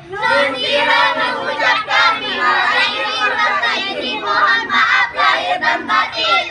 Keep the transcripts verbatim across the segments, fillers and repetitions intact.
Nun sira mengucapkan minal aidin wal faizin, mohon maaf lahir dan batin.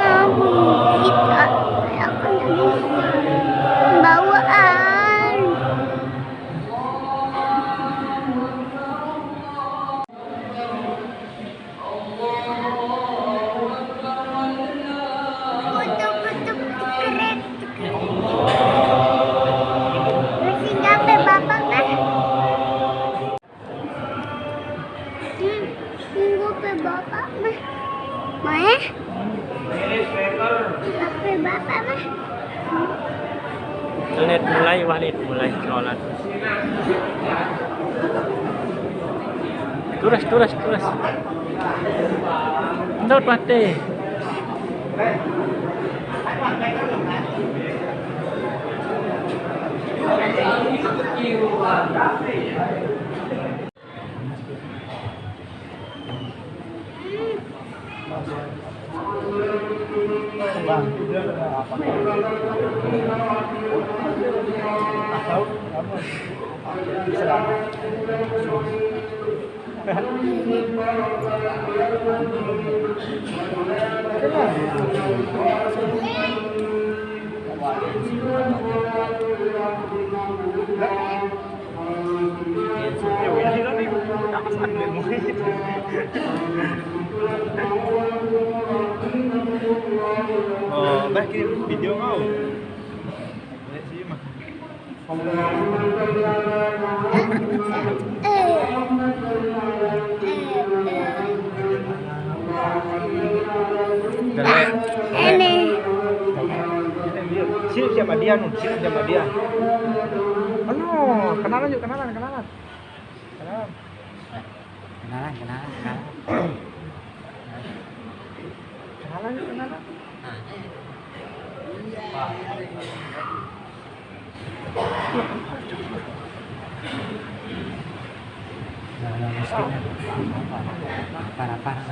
Aku gigit, ah. Aku jadi bawaan. Kutuk-kutuk, cekrek, cekrek. Masih nggak pe bapak, Mas? Hmm, nggak pe bapak, Mas. Mas? Nggak pe bapak, Mas. Walid mulai, Walid mulai sholat. Terus, terus, terus. Entut mati. Oh, Bah, kirim video kau. Jelek. Ini. Sini sama dia, Nun. Sini sama dia. Ano, kenalan yuk, kenalan, kenalan. Kenalan. Kenalan, kenalan, kenalan. Kenalan yuk, kenalan. Parah, parah.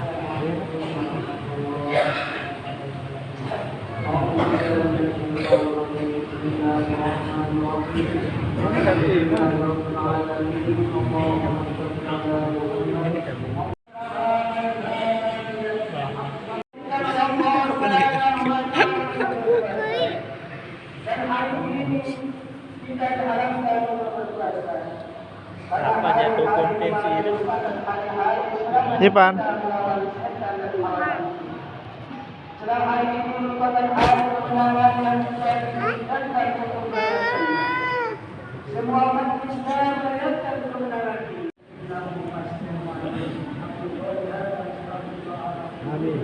Apa jatuh konten sih ini? Ipan. Selama ini merupakan hari kemenangan yang bisa ditingkatkan untuk generasi. Semua umat Islam merayakan kemenangan ini. Amin.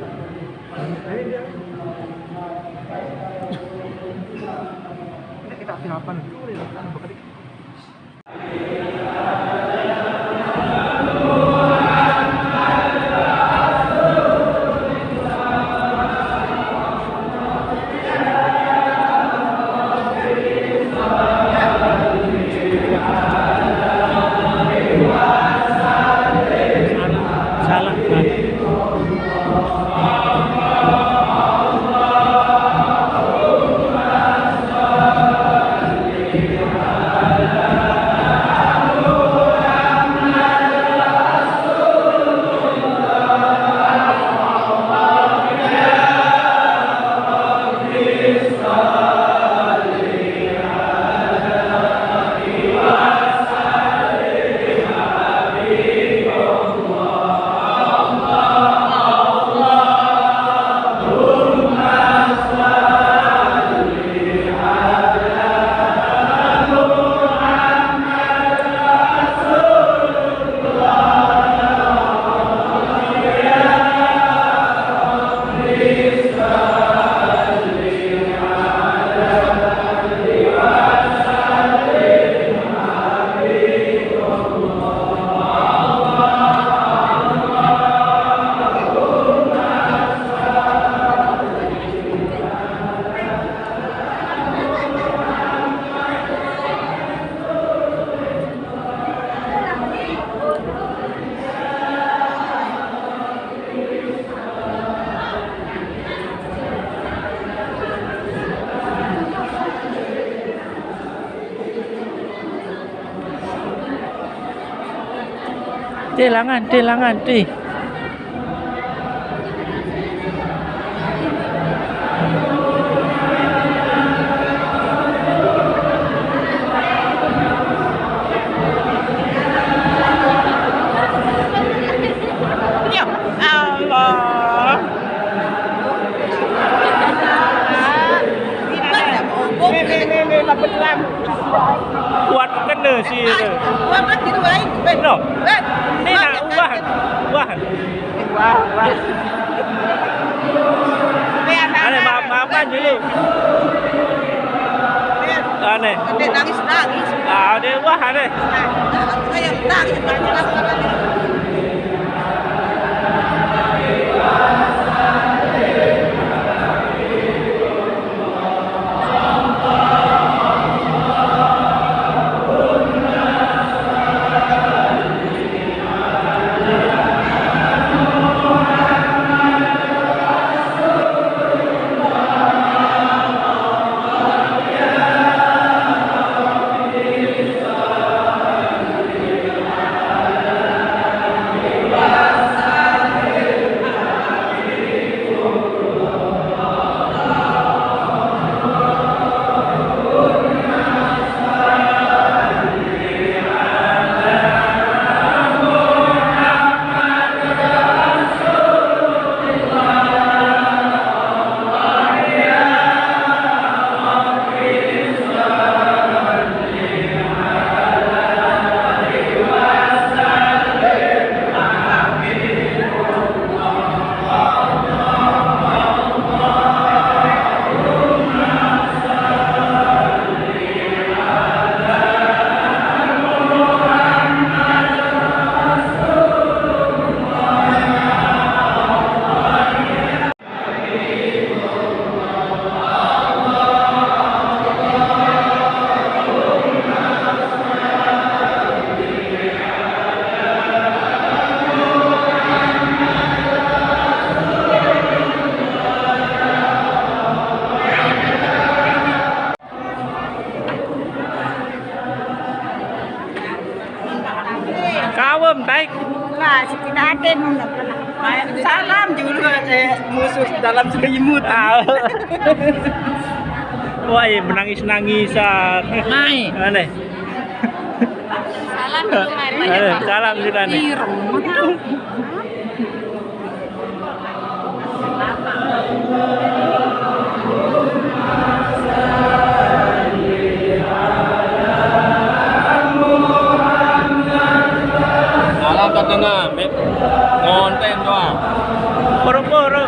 Ini kita api kapan? Salah, salah. Ti, langan, ti, langan, ti. Ya Allah. Ni, ni, ni, ni, lapet lam. Kuat kena si tu. Kuat kan gitu, baik. Baik. No. Baik. Ni nak ubah. Ubah. Ubah, ubah. Aneh, maaf, maafan dulu. Aneh. Adik nangis, nangis. Ah, dia ubah, aneh. Saya nangis, nangis, nangis. Kawem, taik. Lah, si kita ada nuna pernah. Salam dulu, eh, musuh dalam selimut. Ah. Wah, iya, menangis-nangis, ah. Mai. Aneh. Salam dulu, mari. Aneh, salam juga nih. Ih, remet. Salam tak dengar, Beb. Ngonten doang. Poro-poro.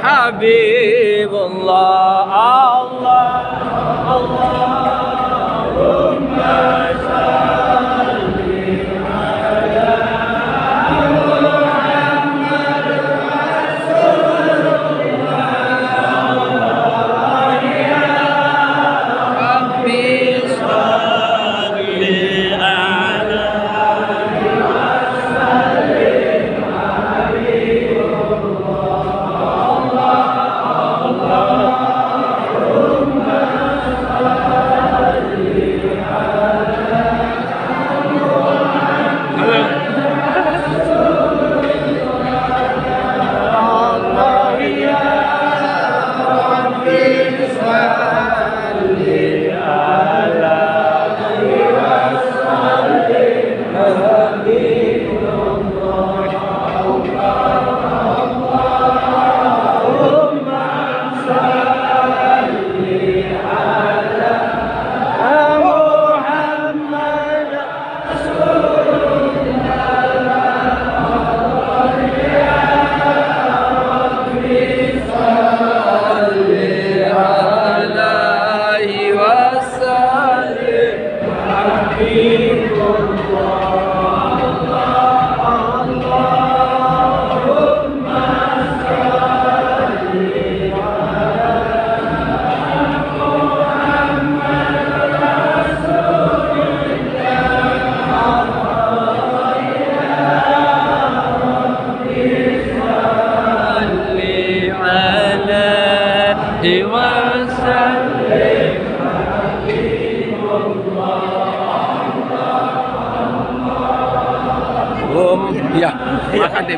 حبيب الله، الله، اللهم صل على محمد رسول الله. ربي صل على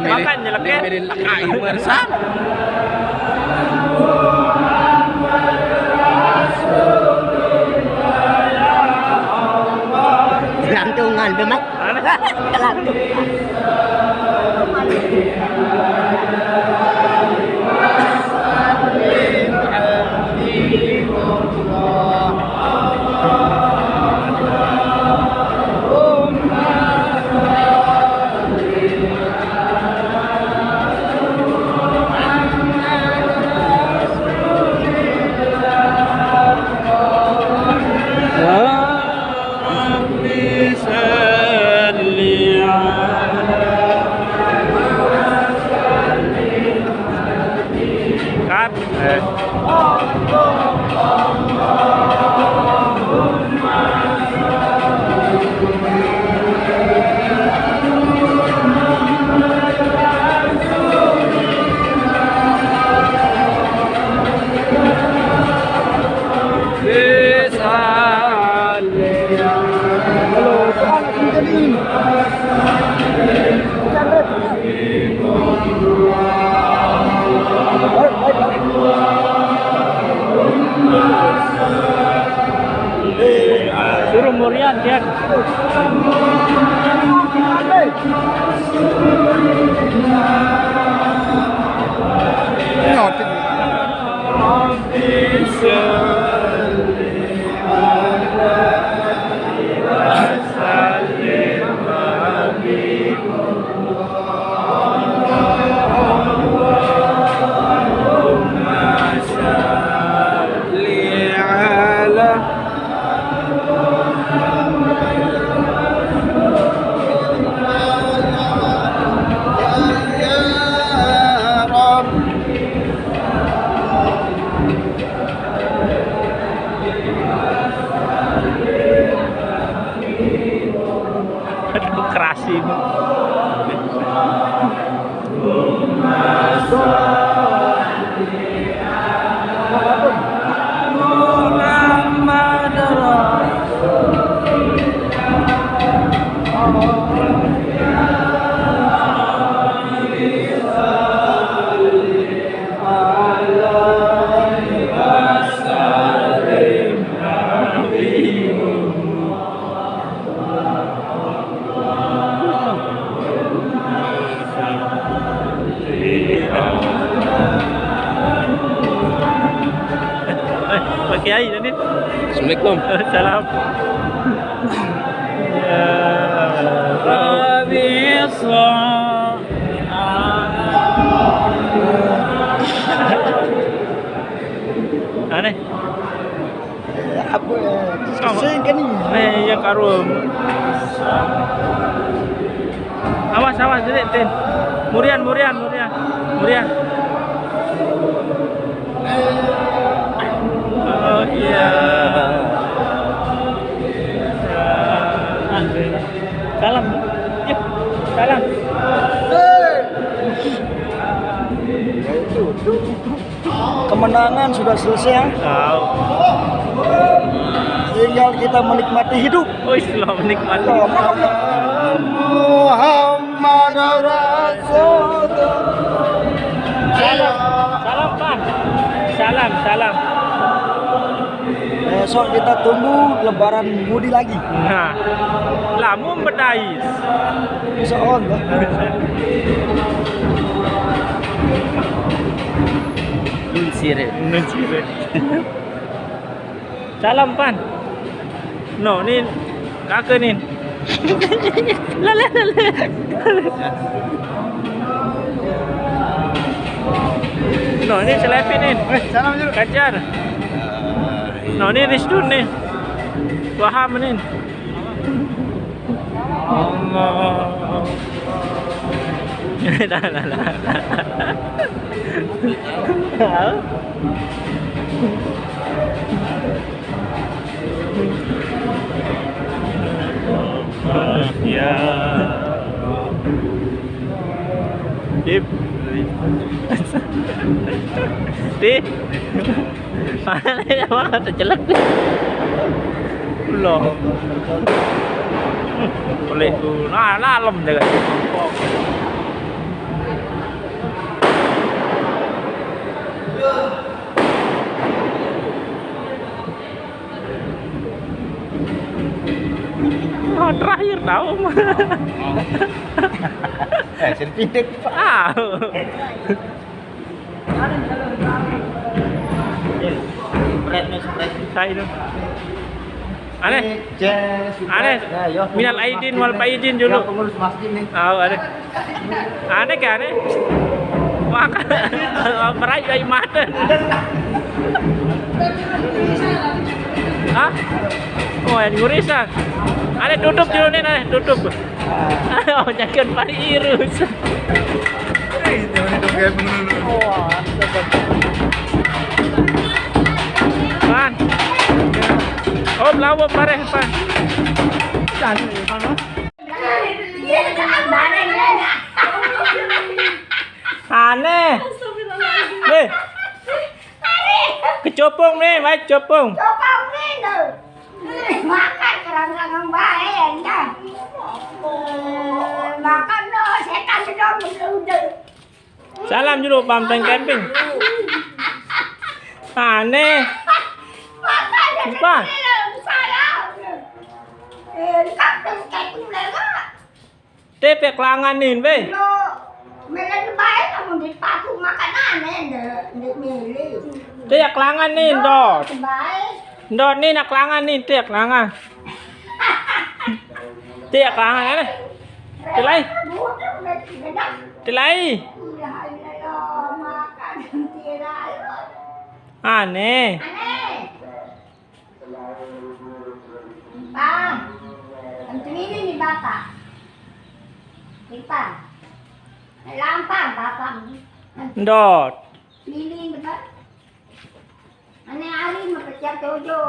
Makan je lah, Ken. Merin lakai mersam. Lantungan tu, Mat. Mana? Lantung. Cut. Eh. Suruh Murian, Tian. Kerasi. Eh, Pak Kiai tadi. Assalamualaikum. Salam. Ya Rabbi, aneh. Eh, apa, eh, sing kan ni? Eh, ya, karum. Awas, awas, dek, Tin. Murian, Murian, Murian. Murian. Oh, iya. Salam. Ya, salam. Kemenangan sudah selesai, ya. Tahu. Tinggal kita menikmati hidup. Oh, Islam menikmati. Oh, makan, ya. Muhammad Rasulullah. Salam, salam, Pan. Salam, salam. Besok kita tunggu Lebaran Mudi lagi. Nah, lamun bedais. Insya Allah. Nun sire. Nun sire. Salam, Pan. No, ni kakak ni. Lala, lala. No, ni selfie ni. Eh, salam dulu. Kajar. No, ni Risdun ni. Waham ni. Allah. Dah, dah, dah. Ya. Tip. Tip. Mana ni, apa, terjelek ni. Loh. Boleh tu. Nah, lalem dia kat. Oh, terakhir tahu. Eh, sing pindik, Pak. Ah. Spread nih, spread. Saya itu. Aneh. Cek, Aneh. Minal aidin wal faizin dulu. Pengurus masjid nih. Oh, aneh. Aneh kayak aneh. Makan. Merayu air mata. Hah? Oh, yang ngurus ah. Aneh tutup dulu nih, aneh tutup. Oh, jangan pada irus. Eh, jangan itu kayak menurun. Pan. Om, lawo pareh, Pan. Aneh. Hei. Kecopong nih, baik copong. Copong nih, no. Makan kerang-kerang bae, ya. Makan, no, setan dong, udah. Salam dulu, Pam Tank Camping. Aneh. Makan, Bukan. Salam. Eh, kan camping lewat. Tepek langan nih, be. Lo, melen bae kamu di paku makanan, eh, nde, nde milih. Tepek langan nih, Ndot. Bae. Ndot nih, nak langan nih, tepek langan. Tepek langan, aneh. Tilai. Bukan, udah, udah. Tilai. Iya, iya, lo makan, tilai. Aneh. Aneh. Bang, antum ini nih Bapak. Ipang. Lampang Bapak. Ndot. Lilin Bapak. Aneh hari mau pecah tujuh.